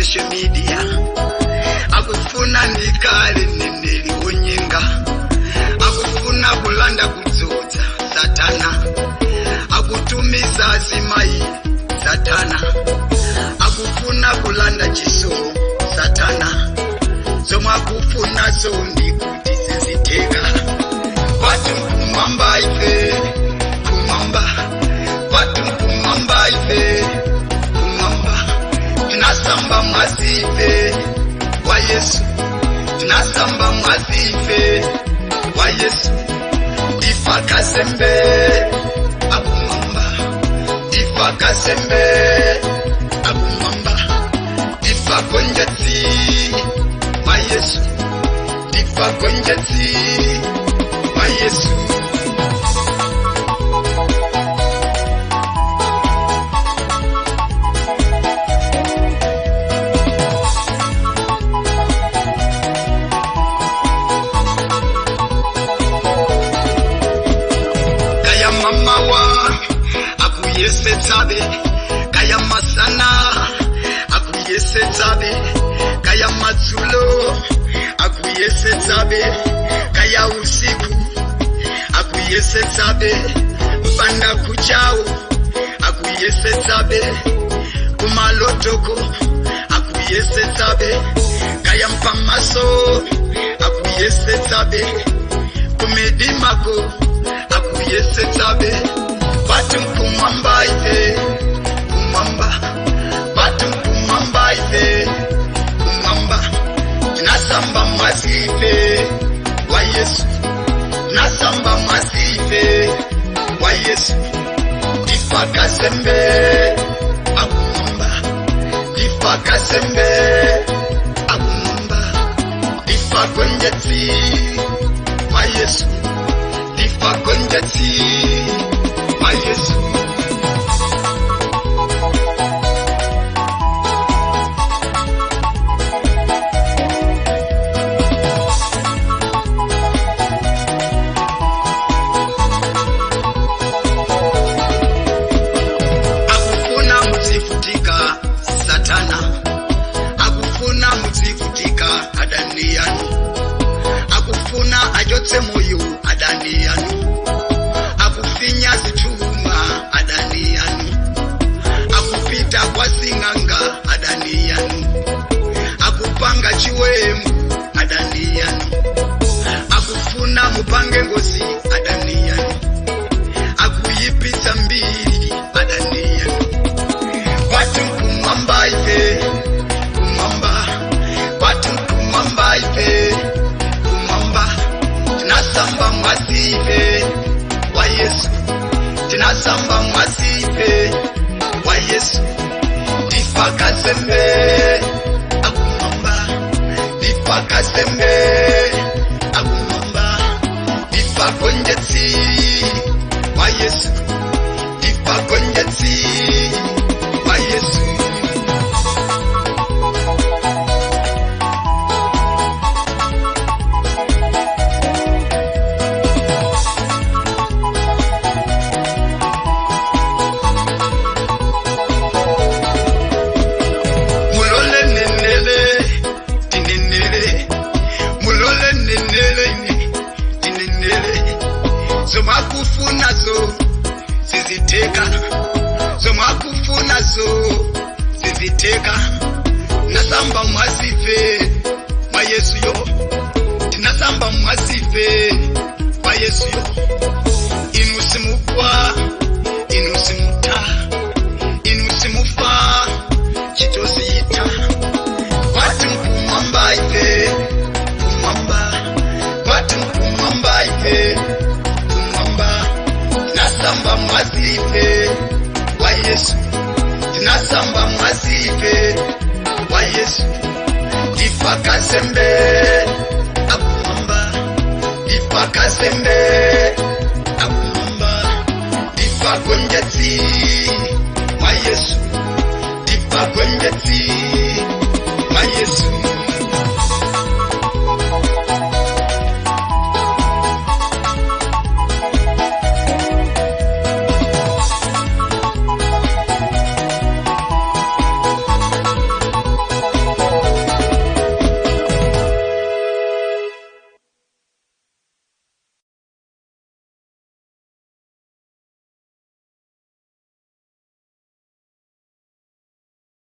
social media. Akufuna ndikale mneneri wonyenga, akufuna kulanda kudzodza Satana, akutumiza azimayi Satana, akufuna kulanda chisomo Satana, zomwe akufunazo ndikuti ziziteka. Kwati mkumwamba ife kumwamba, kwati mkumwamba ife kumwamba, tinasamba mwazife wa Yesu, tinasamba mwazife wa Yesu, ndifa kazembe akumwamba, ndifa kazembe akumwamba, ndifa gonjetsi wa Yesu, ndifa gonjetsi wa Yesu. Kaya mamawa akuyesetsabe, kaya masana akuyesetsabe, kaya madzulo akuyesetsabe, kaya usiku akuyesetsabe, mpanda kuchawo akuyesetsabe, kumalotoko akuyesetsabe, kaya mpamaso akuyesetsabe, kumedimako akuyesetsabe, kwati mkumwamba ife kumwamba, kwati mkumwamba ife kumwamba, tinasamba mwazife wa Yesu, tinasamba mwazife wa Yesu, ndifa kazembe akumwamba, ndifa kazembe akumwamba, ndifa gonjetsi wa Yesu, ndifa gonjetsi wa Yesu. Akufuna muzifutika Satana, akufuna muzifutika adani yanu, akufuna achotse moyo adani yanu, akufinya zithuma adani yanu, akupita kwa sing'anga adani yanu, akupanga chiwembu adani yanu, akufuna mupange ngozi adani yanu, akuyipisa mbiri adani yanu. Kwati mkumwamba ife kumwamba, kwati mkumwamba ife kumwamba, tinasamba mwazife wa Yesu, tinasamba mwazife wa Yesu, ndifa kazembe akumwamba, ndifa kazembe akumwamba, ndifa gonjetsi wa Yesu, ndifa gonjetsi wa Yesu. Mulole nenele tinenele, mulole nenele tinenele, zomakufunazo siziteka, zomakufunazo siziteka, nasamba mwasife mwa Yesu yo, tinasamba mwasife mwa Yesu yo, inusimukwa inusimuta inusimufa chitosiyita, kwati mkumwamba ife kumwamba, kwati mkumwamba ife kumwamba, tinasamba mwazife wa Yesu, tinasamba mwazife wa Yesu, ndifa kazembe akumwamba, ndifa kazembe akumwamba, ndifa gonjetsi wa Yesu, ndifa gonjetsi wa Yesu.